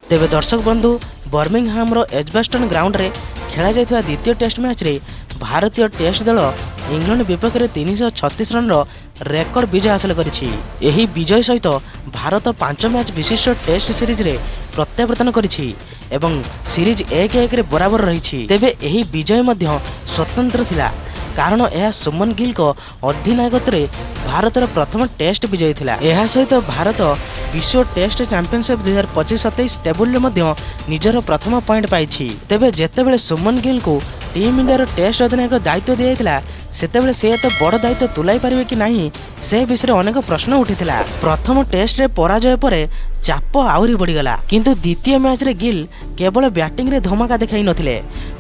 ତେବେ ଦର୍ଶକ ବନ୍ଧୁ, ବର୍ମିଂହାମର ଏଜବାଷ୍ଟନ ଗ୍ରାଉଣ୍ଡରେ ଖେଳାଯାଇଥିବା ଦ୍ୱିତୀୟ ଟେଷ୍ଟ ମ୍ୟାଚ୍ରେ ଭାରତୀୟ ଟେଷ୍ଟ ଦଳ ଇଂଲଣ୍ଡ ବିପକ୍ଷରେ 336 ରନ୍ର ରେକର୍ଡ ବିଜୟ ହାସଲ କରିଛି। ଏହି ବିଜୟ ସହିତ ଭାରତ 5 ମ୍ୟାଚ୍ ବିଶିଷ୍ଟ ଟେଷ୍ଟ ସିରିଜରେ ପ୍ରତ୍ୟାବର୍ତ୍ତନ କରିଛି ଏବଂ ସିରିଜ୍ 1-1ରେ ବରାବର ରହିଛି। ତେବେ ଏହି ବିଜୟ ମଧ୍ୟ ସ୍ୱତନ୍ତ୍ର ଥିଲା, କାରଣ ଏହା ଶୁଭମନ ଗିଲ୍ଙ୍କ ଅଧିନାୟକତ୍ୱରେ ଭାରତର ପ୍ରଥମ ଟେଷ୍ଟ ବିଜୟ ଥିଲା। ଏହା ସହିତ ଭାରତ ବିଶ୍ୱ ଟେଷ୍ଟ ଚାମ୍ପିଅନସିପ୍ 2025-27 ଟେବୁଲରେ ମଧ୍ୟ ନିଜର ପ୍ରଥମ ପଏଣ୍ଟ ପାଇଛି। ତେବେ ଯେତେବେଳେ ଶୁଭମନ ଗିଲ୍ଙ୍କୁ ଟିମ୍ ଇଣ୍ଡିଆର ଟେଷ୍ଟ ଅଧିନାୟକ ଦାୟିତ୍ୱ ଦିଆଯାଇଥିଲା, ସେତେବେଳେ ସେ ଏତେ ବଡ଼ ଦାୟିତ୍ୱ ତୁଲାଇ ପାରିବେ କି ନାହିଁ, ସେ ବିଷୟରେ ଅନେକ ପ୍ରଶ୍ନ ଉଠିଥିଲା। ପ୍ରଥମ ଟେଷ୍ଟରେ ପରାଜୟ ପରେ ଚାପ ଆହୁରି ବଢ଼ିଗଲା। କିନ୍ତୁ ଦ୍ୱିତୀୟ ମ୍ୟାଚ୍ରେ ଗିଲ୍ କେବଳ ବ୍ୟାଟିଂରେ ଧମାକା ଦେଖାଇ ନଥିଲେ,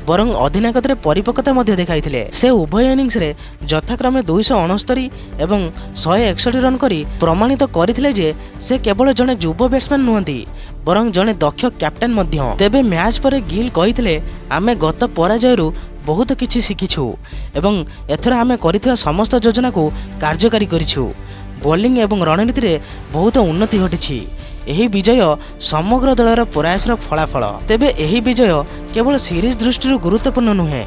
ବରଂ ଅଧିନାୟକତ୍ୱରେ ପରିପକ୍ୱତା ମଧ୍ୟ ଦେଖାଇଥିଲେ। ସେ ଉଭୟ ଇନିଂସରେ ଯଥାକ୍ରମେ 269 ଏବଂ 161 ରନ୍ କରି ପ୍ରମାଣିତ କରିଥିଲେ ଯେ ସେ କେବଳ ଜଣେ ଯୁବ ବ୍ୟାଟ୍ସମ୍ୟାନ୍ ନୁହନ୍ତି, ବରଂ ଜଣେ ଦକ୍ଷ କ୍ୟାପ୍ଟେନ୍ ମଧ୍ୟ। ତେବେ ମ୍ୟାଚ୍ ପରେ ଗିଲ୍ କହିଥିଲେ, "ଆମେ ଗତ ପରାଜୟରୁ ବହୁତ କିଛି ଶିଖିଛୁ ଏବଂ ଏଥର ଆମେ କରିଥିବା ସମସ୍ତ ଯୋଜନାକୁ କାର୍ଯ୍ୟକାରୀ କରିଛୁ। ବୋଲିଂ ଏବଂ ରଣନୀତିରେ ବହୁତ ଉନ୍ନତି ଘଟିଛି। ଏହି ବିଜୟ ସମଗ୍ର ଦଳର ପ୍ରୟାସର ଫଳାଫଳ।" ତେବେ ଏହି ବିଜୟ କେବଳ ସିରିଜ୍ ଦୃଷ୍ଟିରୁ ଗୁରୁତ୍ୱପୂର୍ଣ୍ଣ ନୁହେଁ,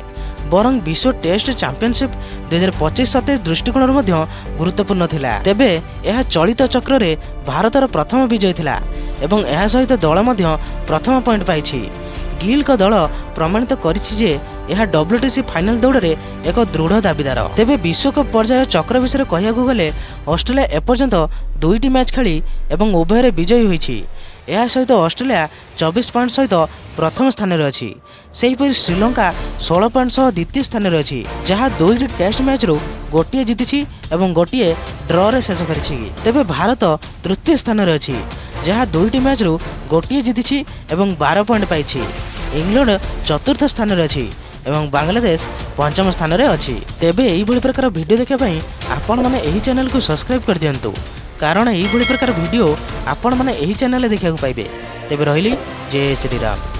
ବରଂ ବିଶ୍ୱ ଟେଷ୍ଟ ଚାମ୍ପିଅନସିପ୍ 2025-27 ଦୃଷ୍ଟିକୋଣରୁ ମଧ୍ୟ ଗୁରୁତ୍ୱପୂର୍ଣ୍ଣ ଥିଲା। ତେବେ ଏହା ଚଳିତ ଚକ୍ରରେ ଭାରତର ପ୍ରଥମ ବିଜୟ ଥିଲା ଏବଂ ଏହା ସହିତ ଦଳ ମଧ୍ୟ ପ୍ରଥମ ପଏଣ୍ଟ ପାଇଛି। ଗିଲ୍ଙ୍କ ଦଳ ପ୍ରମାଣିତ କରିଛି ଯେ ଏହା ଡବ୍ଲ୍ୟୁଟିସି ଫାଇନାଲ ଦୌଡ଼ରେ ଏକ ଦୃଢ଼ ଦାବିଦାର। ତେବେ ବିଶ୍ୱକପ୍ ପର୍ଯ୍ୟାୟ ଚକ୍ର ବିଷୟରେ କହିବାକୁ ଗଲେ, ଅଷ୍ଟ୍ରେଲିଆ ଏପର୍ଯ୍ୟନ୍ତ ଦୁଇଟି ମ୍ୟାଚ୍ ଖେଳି ଏବଂ ଉଭୟରେ ବିଜୟୀ ହୋଇଛି। ଏହା ସହିତ ଅଷ୍ଟ୍ରେଲିଆ 24 ପଏଣ୍ଟ ସହିତ ପ୍ରଥମ ସ୍ଥାନରେ ଅଛି। ସେହିପରି ଶ୍ରୀଲଙ୍କା 16 ପଏଣ୍ଟ ସହ ଦ୍ୱିତୀୟ ସ୍ଥାନରେ ଅଛି, ଯାହା ଦୁଇଟି ଟେଷ୍ଟ ମ୍ୟାଚ୍ରୁ ଗୋଟିଏ ଜିତିଛି ଏବଂ ଗୋଟିଏ ଡ୍ରରେ ଶେଷ କରିଛି। ତେବେ ଭାରତ ତୃତୀୟ ସ୍ଥାନରେ ଅଛି, ଯାହା ଦୁଇଟି ମ୍ୟାଚ୍ରୁ ଗୋଟିଏ ଜିତିଛି ଏବଂ 12 ପଏଣ୍ଟ ପାଇଛି। ଇଂଲଣ୍ଡ ଚତୁର୍ଥ ସ୍ଥାନରେ ଅଛି ଏବଂ ବାଂଲାଦେଶ ପଞ୍ଚମ ସ୍ଥାନରେ ଅଛି। ତେବେ ଏଇଭଳି ପ୍ରକାର ଭିଡ଼ିଓ ଦେଖିବା ପାଇଁ ଆପଣମାନେ ଏହି ଚ୍ୟାନେଲକୁ ସବସ୍କ୍ରାଇବ୍ କରିଦିଅନ୍ତୁ, କାରଣ ଏଇଭଳି ପ୍ରକାର ଭିଡ଼ିଓ ଆପଣମାନେ ଏହି ଚ୍ୟାନେଲରେ ଦେଖିବାକୁ ପାଇବେ। ତେବେ ରହିଲି, ଜୟ ଶ୍ରୀରାମ।